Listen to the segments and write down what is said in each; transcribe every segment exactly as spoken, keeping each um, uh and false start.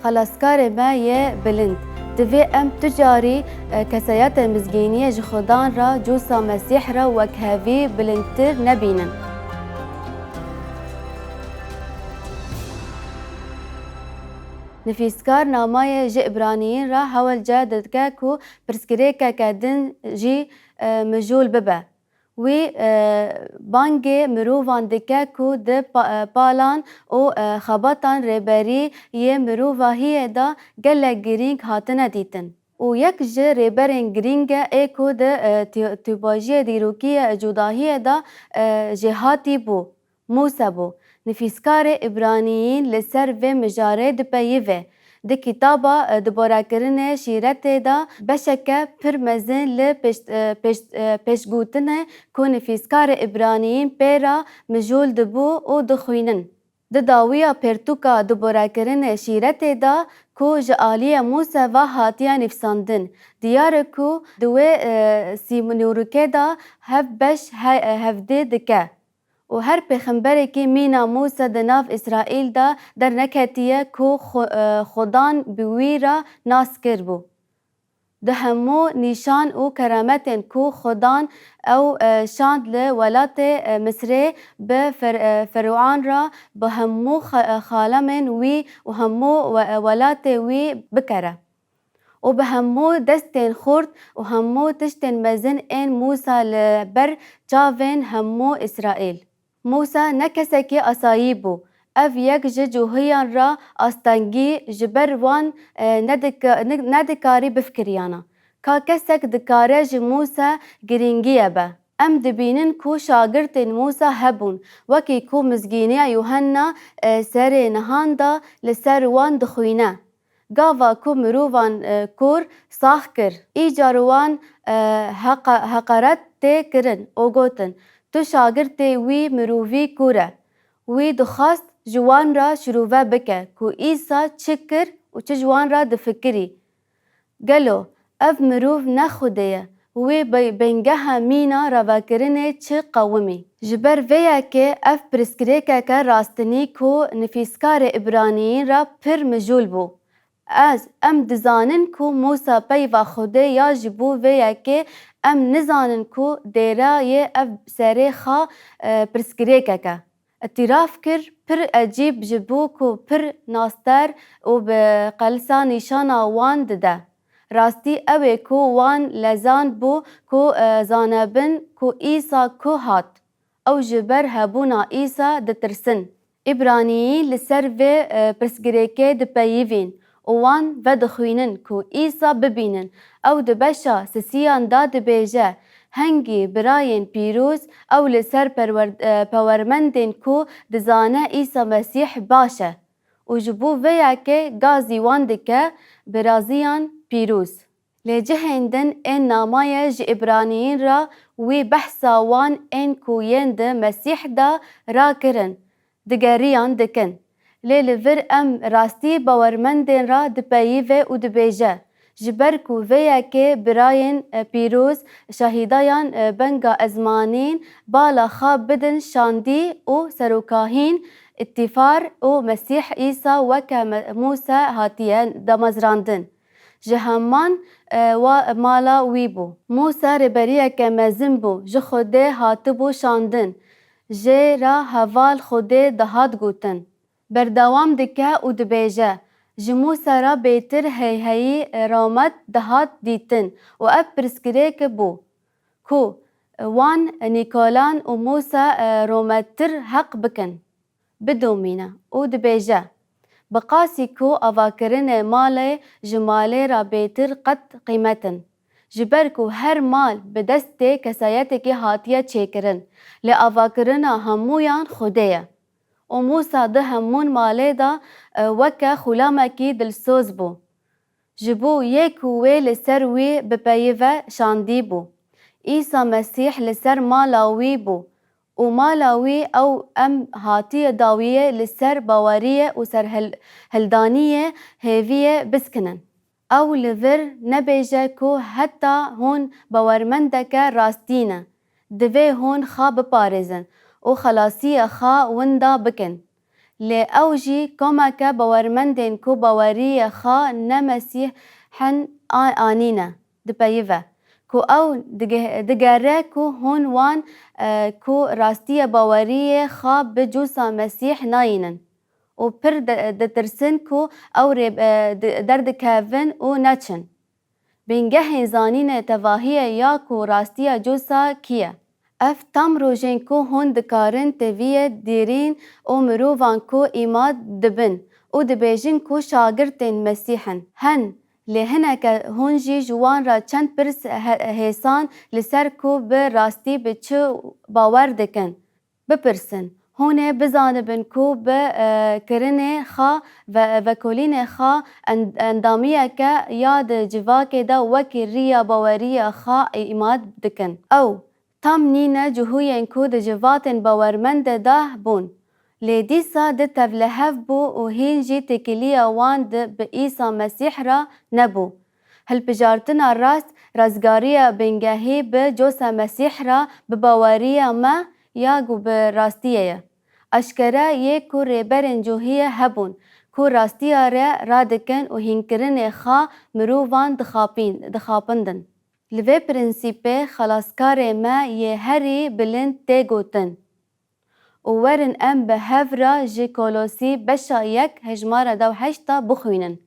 Xelaskarê me yê bilind. Divê em tu carî, e, kesayetê mizgîniyê ji Xudan re, cûsa Mesîh re wekhevî bilindtir nebînin. Nivîskar namayê ji Îbraniyîn re hewlce dike ku pirsgirêkeke din jî, e, mijûl bibe. Wî, e, bangê mirovan dike ku di pa-, e, palan û, e, xebatan rêberî yê mirovahiyê de gelek girîng hatine dîtin. Û yek ji rêberên girîng e ê ku di, e, tî-, tîpajiyê dîrokî yê cudahiyê de, e, jêhatî bû. Mûse bû. Nivîskarê Îbraniyîn li ser vê mijarê dipeyive. Di kitaba, e, Diborekirinê Şîretê de beşeke pir mezin li pêş-, e, pêş-, e, pêşgotinê ku nivîskarê Îbraniyîn pê re mijûl dibû û dixwînin. Di dawiya pertûka Diborekirinê Şîretê de ku ji aliyê Mûse ve hatiye nivîsandin, diyar e ku di wê, e, sînorokê de hev beş he-, hevdê dike. Û her pêxemberekî mîna Mûse di nav Îsraîl de derneketiye ku xwe-, e, Xudan bi wî re nas kiribû. Di hemû nîşan û kerametên ku Xudan ew, e, şand li welatê, e, Misrê bi Fer-, e, Ferûan re, bi hemû xa-, e, xalemên wî û hemû we-, e, welatê wî bikere. Û bi hemû destên xurt û hemû tiştên mezin ên Mûsa li ber çavên hemû Îsraîl. Mûsa ne kesekî asayî bû. Ev yek ji cûhiyan re astengî ji ber wan, e, nedika-, ne-, nedikarî bifikiriyana. Ka kesek dikare ji Mûsa girîngî hebe. Em dibînin ku şagirtên Mûsa hebûn, wekî ku mizgîniya Yuhenna, e, serê nihan de li ser wan dixwîne. Gava ku mirovan, e, kor sax kir, îcar wan, e, heqa-, heqaret tê kirin û gotin, "Tu şagirtê wî mirovî kor e." Wî dixwest ji wan re şirove bike ku Îsa çi kir û çi ji wan re difikirî. Gelo ev mirov ne Xwedê ye? Wê be-, bingeha mîna ravekirinê çi qewimî? Ji ber vê yekê ev pirsgirêkeke rastinî ku nivîskarê Îbraniyîn re pir mijûl bû. Ez, em dizanin ku Mûsa peyva Xwedê ya, ji bo vê yekê em nizanin ku dêrayê ev serê xwe, e, pirsgirêkeke îtiraf kir, pir ecîb ji bo ku pir naster û bi qelsa nîşana wan dide. Rastî ew ê ku wan lezand bû ku, e, zanebin ku Îsa ku hat. Ew ji ber hebûna Îsa ditirsin. Îbraniyî li ser vê, e, pirsgirêkê dipeyivîn û wan vedixwînin ku Îsa bibînin. Ew di beşa sisiyan de dibêje, "Hingî birayên pîroz, ew li ser perwer-, e, pewermendên ku dizane Îsa Mesîh baş e." Û ji bo vê yekê gazî wan dike, "Biraziyan pîroz." Lê cihên din ên namayê ji Îbraniyîn re wî behsa wan ên ku yên di Mesîh de rakirin, digeriyan dikin. Lê li vir em rastî bawermendên re dipeyive û dibêje, "Ji ber ku vê yekê birayên, e, pîroz, şahîdayan, e, benga ezmanîn, bala xwe bidin şandî û serokahîn, îtîfar û Mesîh Îsa weke me-, Mûse hatiye damezrandin." Ji heman, e, wa-, mala wî bû. Mûsa rêberiyeke mezin bû, ji Xwedê hatibû şandin, jê re heval Xwedê dihat gotin. Berdewam dike û dibêje, "Ji Mûsa re bêtir heyheyî, e, romet dihat dîtin û ev pirsgirêk bû ku wan Nîkolan û Mûsa, e, romettir heq bikin." Bidomîne û dibêje, "Bi qasî ku avakirinê malê ji malê re bêtir qet qîmet in, ji ber ku her mal bi destê kesayetekî hatiye çêkirin, lê avakirina hemûyan Xwedê ye. Û Mûsa di hemûn malê de, e, weke xulamekî dilsoz bû. Ji bo yê ku wê li ser wî bipeyive şandî bû. Îsa Mesîh li ser mala wî bû û mala wî ew em hatiye dawiyê li ser baweriyê û serhil-, hildaniyê hêviyê biskinin. Ew li vir nebêje ku heta hûn bawermendeke rastî ne, divê hûn xwe biparêzin û xelasiyê xwe winda bikin. Lê ew jî komeke bawermendên ku baweriyê xwe ne Mesîh hin a-, anîne, dipeyive ku ew dige-, digere ku hûn wan, e, ku rastiye baweriyê xwe bi cûsa Mesîh nayînin û pir de-, ditirsin ku ew rê, e, di-, derdikevin û neçin. Bingehên zanînê tevahiyê ya ku rastiya cûsa kî ye? Ev tam rojên ku hûn dikarin teviyê dêrîn û mirovan ku îmad dibin û dibêjin ku şagirtên Mesîh in, hen, lê hineke hûn jî ji wan re çend pirs he-, hêsan li ser ku bi rastî bi çi bawer dikin, bipirsin. Hûn ê bizanibin ku bi, e, kirinê xwe ve vekolînê xwe en-, endamiyeke ya di civakê de wekî riya baweriya xwe îmad dikin. Ew tam nîne cihûyên ku di civatên bawermend de de bûn. Lê dîsa di tevlihev bû û hîn jî têkiliya wan di bi Îsa Mesîh re nebû. Hilbijartina rast, rastgariya bingehî bi cosa Mesîh re bi baweriya me ya ku bi rastiyê ye. Eşkere yê ku rêberên cihûyê hebûn, ku rastiya re radikin û hînkirinê xwe mirovan dixapîn-, dixapindin. Li vê prensîpê xelaskarê me yê herî bilind tê gotin. Û werin em bi hev re ji Kolosî beşa yek hejmara dew heşta bixwînin.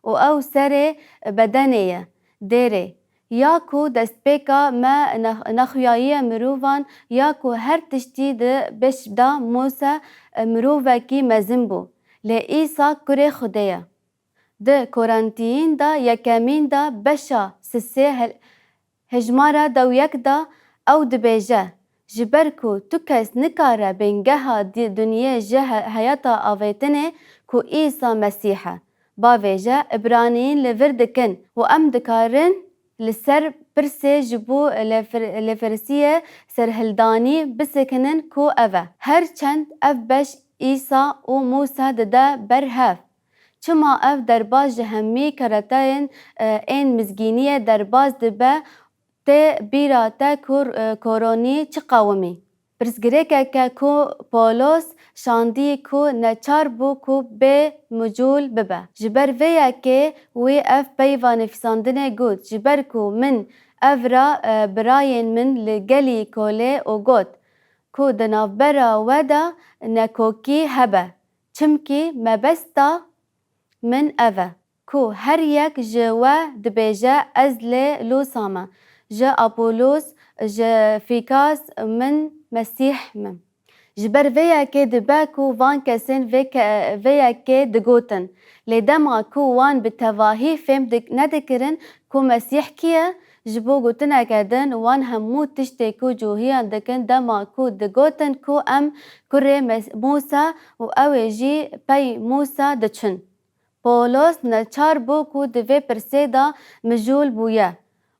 Û ew serê bedenê ye, dêrê, ya ku destpêka me nex-, nexuyayiye mirovan, ya ku her tiştî di beş de Mûse mirovekî mezin bû, lê Îsa kurê Xwedê ye. Di Korintiyîn de yekemîn de beşa sisê he-, hejmara dew yek de ew dibêje, ji ber ku tu kes nikare bingeha di-, dinyê ji he-, heyata avêtinê ku Îsa Mesîh e. Bavêje, Ibraniyîn li vir dikin û em dikarin li ser pirsê ji bo lêfir-, lêfirsiyê serhildanî bisekinin ku ev e. Her çend ev beş Îsa û Mûse dide ber hev. Çima ev derbaz ji hemî kareteyên, e, ên mizgîniyê derbaz dibe, tê bîra te ku, e, koronî çi qewimî? Pirsgirêkeke ku Pawlos şandî ku neçar bû ku bê micûl bibe. Ji ber vê yekê wî ev peyva nivîsandinê got, ji ber ku min ev ra, e, birayên min li gelî kolê û got ku di navbera we de nekokî hebe. Çimkî mebesta min ev e, ku her yek ji we dibêje, ez li Lûsa me, ji Apolos, ji Fîkas, min Mesîh me. Ji ber vê yekê dibe ku van kesên vê ke-, vê yekê digotin. Lê dema ku wan bi tevahî fêm dik-, nedikirin ku Mesîh kî ye, ji bo gotineke din, wan hemû tiştê ku cûhiyan dikin, dema ku digotin ku em kurê Mes-, Mûsa û ew ê jî pey Mûsa diçin. Pawlos neçar bû ku di vê pirsê de mijûl bûye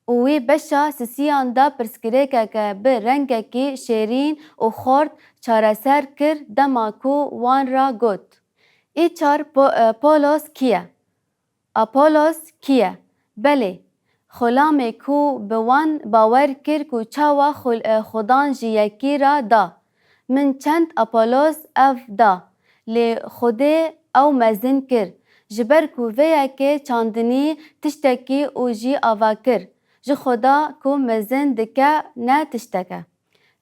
û wî beşa sisiyan de pirsgirêkeke bi rengekî şêrîn û xort çareser kir, dema ku wan re got, Îcar Po-, e, Pawlos kî ye? Apolos kî ye? Belê, xulamê ku bi wan bawer kir ku çawa xul-, e, xudan ji yekî re da. Min çend Apolos ev da, lê Xwedê ew mezin kir, ji ber ku vê yekê çandinî tiştekî û jî ava kir, ji Xweda ku mezin dike ne tiştek e.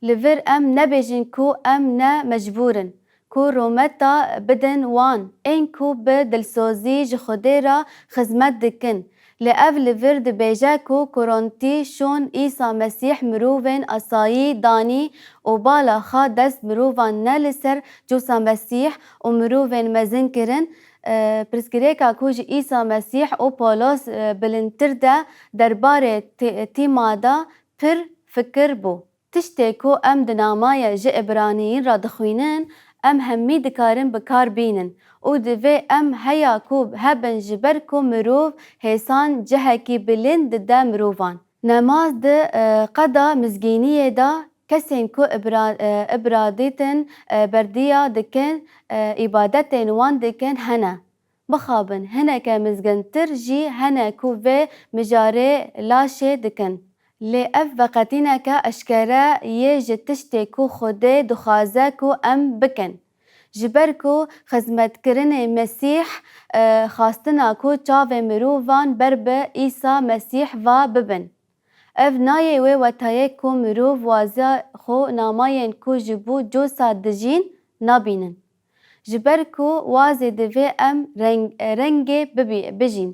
Li vir em nebêjin ku em ne mecbûr in ku rûmeta bidin wan ên ku bi dilsozî ji Xwedê re xizmet dikin. Lê ev li vir dibêje ku Korintî şûn Îsa Mesîh mirovên asayî danî û bala xwe dest mirovan ne li ser cûsa Mesîh û mirovên mezin kirin. E, pirsgirêka ku ji Îsa Mesîh û Pawlos, e, bilindtir de derbarê tê-, tîma de pir fikir bû. Tiştê ku em di namaya ji Îbraniyîn re dixwînin, em hemî dikarin bi kar bînin û divê em heya ku hebin, ji ber ku mirov hêsan cihekî bilind dide mirovan. Nemaz di, e, qeda mizgîniyê de kesên ku îbra-, e, îbradîtin, e, berdiya dikin, e, îbadetên wan dikin hene. Mixabin, hineke mizgintir jî hene ku vê mijarê laşê dikin. Lê ev veqetîneke eşkere yê ji tiştê ku Xwedê dixwaze ku em bikin. Ji ber ku xizmetkirinê Mesîh, e, xwestina ku çavê mirovan ber bi Îsa Mesîh ve bibin. Ev nayê wê wetayê ku mirov waza xwe namayên ku ji bo cosa dijîn nabînin. Ji ber ku wazê divê em reng-, rengê bibî-, bijîn.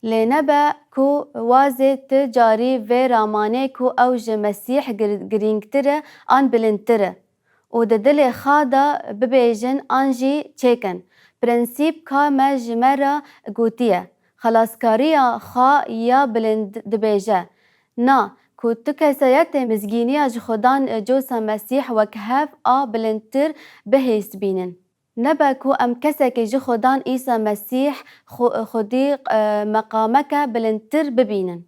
Lê nebe ku wazê ti carî vê ramanê ku ew ji Mesîh gir-, girîngtir e an bilindtir e û di dilê xwe de bibêjin an jî çêkin. Prensîp ka me ji me re gotiye, xelaskariya xwe ya bilind dibêje. Na, ku tu kesayetê mizgîniya ji Xudan, e, cosa Mesîh wek hev a bilindtir bihês bînin. Nebe ku em kesekî ji Xudan Îsa Mesîh xu-, xwedî, e, meqameke bilindtir bibînin.